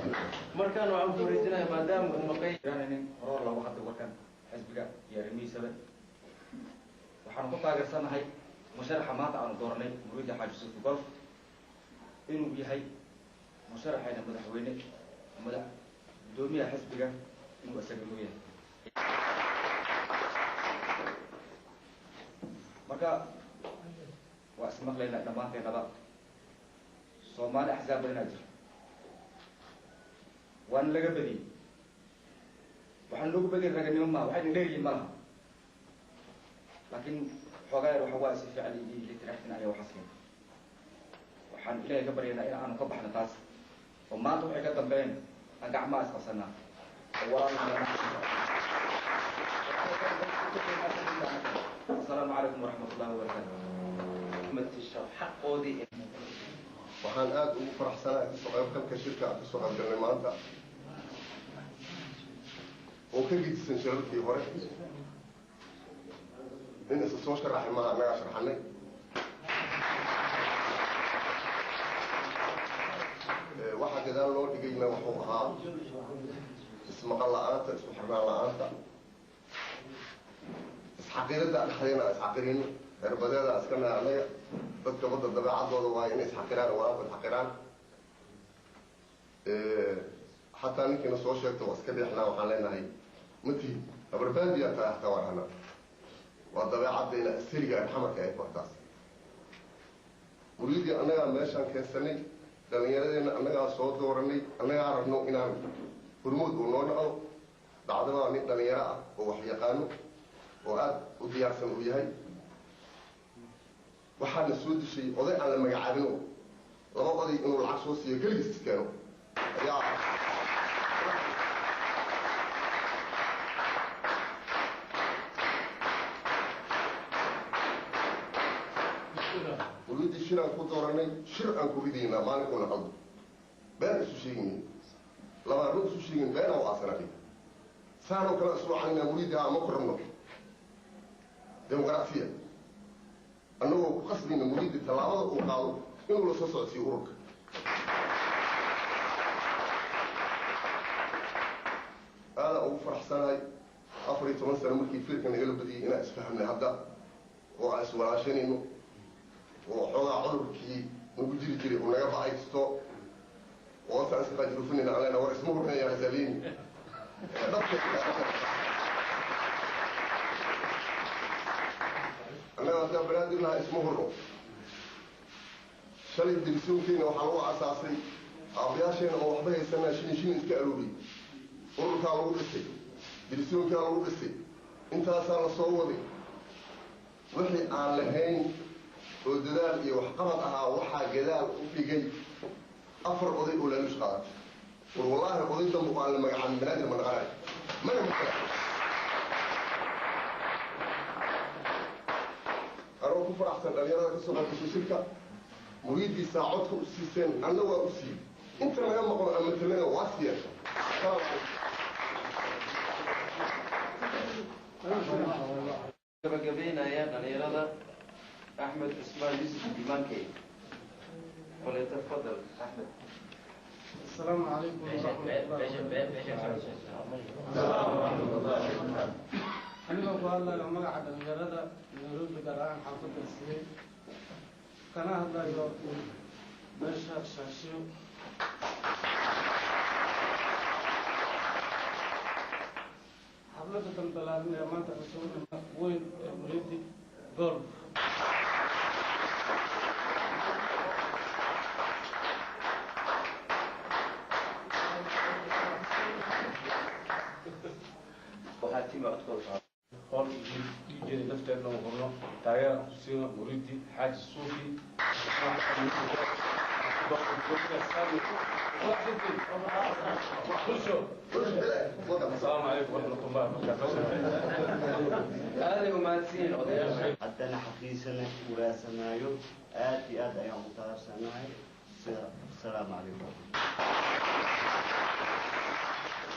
Markaan waxaan ku wareejinayaa maadaama uu maqay nin horoor loogu hadlay warkan xisbiga iyo arrimihiisaba. Waxaanu ku taageersanahay musharaxa maanta aanu dooranay, Muriidi Xaaji Suufi Golf, inuu yahay musharaxayna madaxweyne, madax guddoomiyaha xisbiga inuu isaga noo yahay. Marka waa ismaqlaynaa dhammaanteennaba. Soomaali axsaab badanaa jira, waana laga badiyey. Waxaan loogu badiyay raganimo maha, waxayna dheeryihin ma laha, laakiin xoogaa yar waxa waa si fiican iyo litiraaxtin ayaa waxaas keentay. Waxaan Ilaahay ka baryaynaa in aanu ka baxno taas oo maanta waxay ka dambeeyeen aan gacmaha isqabsanaa oo walaal. Asalaamu calaykum waraxmat ullahi wabarakaatu. Xaqoodii. Waxaan aada ugu faraxsanahay kasoo qaybgalka shirka aan kasoo qaybgalnay maanta oo ka gedisan shirarkii hore. Nin isa soo sharaxay maaha, annagaa sharxanay. Waxaa gadaal loo dhigayna wuxuu ahaa ismaqal la-aanta, isku xirnaan la-aanta, isxaqiiradda dhexdeena aan isxaqirino. Reerbadeeda iska nahay annaga, dadka badda dabeecadooda waayo inay isxaqiraan, walaalka isxaqiraan. Xataa ninkiina soo sheegta waa iska riixnaa, waxaan leenahay ma tihid, habarbaadiyaa tahay, xataa waa dhahnaa. Waa dabeecaddeena asaliga xamarka ay bartaas. Muriidii annagaa meeshaan keensanay, dhallinyaradeenna annagaa soo dooranay, annagaa rabno inaan hormood uu noo noqdo. Dhacdabaa nin dhallinyaro ah oo wax yaqaano oo aada u diyaarsan uu yahay. Waxaana soo dishay oday aan la magacaabin oo laba oday inuu lacag soo siiyo keligiis keeno ayaa. Muriidii shir aan ku dooranay, shir aan ku ridaynaa maalinkuuna qaldo. Been isu sheegin, labaan run isu sheegin, beenaa u aasanaqi saanoo kale isu wacanina. Muriidi ha ma ku rabno dimuqraasiya, annagoo ku qasbayna muriidi tallaabada uu qaado inuu la soo socodsiiyo ururka. Aadaan ugu faraxsanahay 14 sano markii fiirka nagala badiyey inaan isfahamnay hadda oo aan iswalaashanayno oo xoogaa cudurkii nagu jiri jiray uu naga ba'aysto oo intaan iska qajruufinayna aan leenahay war isma hurnaya hasaaleeni dhabka. Annaga haddaan Banaadir nahay isma hurno. Shalay dirisoonkeyna waxaa lagu asaasay aabbayaasheena oo waxba haysanaa, shilin shilin iska arooriyey. Ururkaa lagu dhisay, dirisoonkaa lagu dhisay, intaasaa la soo waday. Wixii aan lahayn oo dadaal iyo waxqabad ahaa waxaa gadaal u dhigay afar oday oo laaluush qaadatay. War wallaahi oday dambe oo aan la magacaabin Banaadir ma naqanayo mana matala. Anoo ku faraxsan dhalinyarada ka soo qaybgashay shirka, muriiddii saacodka u siiseen anna waa u siiyey, inta naga maqno aan matalana waa siiyeen. Gabagabeynaya dhalinyarada Axmed Cusmaan Yuusuf Iimaankey. Falyatafadal Axmed. السلام عليكم ورحمة الله. Anigoo ku hadlayo magaca dhalinyarada Nairobi, gaar ahaan xaafadda Islay, kana hadlayo beesha Shaashiyo, xafladda tan ballaaran ee maanta isugu weyn ee Muriidi Golf, Waxaa timi codkooda hool dhiigeeda nafteedna u hurno taageera aan ku siino Muriidi Xaaji Suufi. Asalaamu calaykum waraxmat ullahi wabarakaatu. Aaday umahadsiin odayaasha. Haddana xaqiisana uraasanaayo aad iyo aad ayaan u taageersanahay. Asalaamu calaykum.